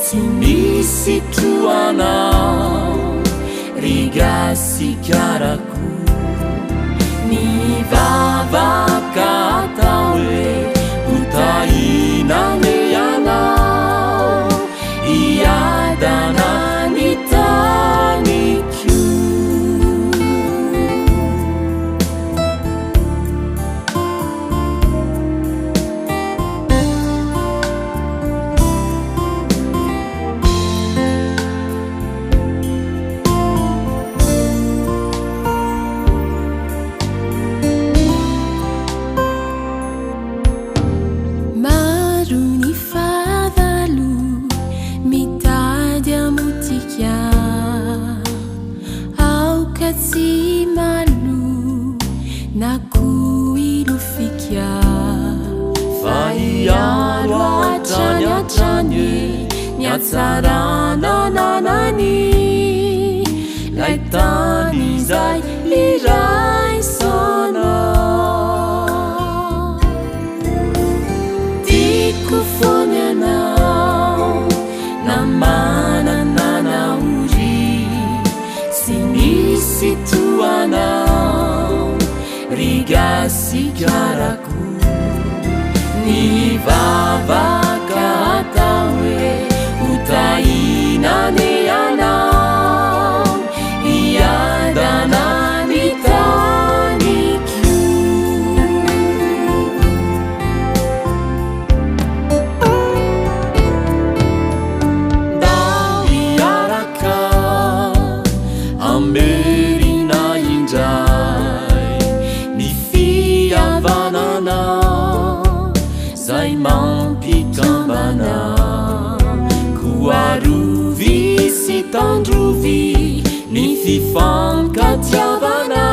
Tsy misy toa anao ry Gasikarako. Ny vavaka atao hoe ho tahiana anie ianao, hiadana ny taniko. Maro ny fahavalo mitady hamotika, aoka tsy malo na koa hilofika. Fa hiaro hatrany hatrany e ny hatsarana ananany, lay tany izay iraisana. Tiako foana ianao na manana na ory, tsy misy toa anao ry Gasikarako. Ny vavaka atao hoe ho tahiana anie ianao, hiadana ny taniko. Ndao hiaraka hamerina indray ny fihavanana zay mampikambana. Koa arovy sy tandrovy ny fifankatiavana.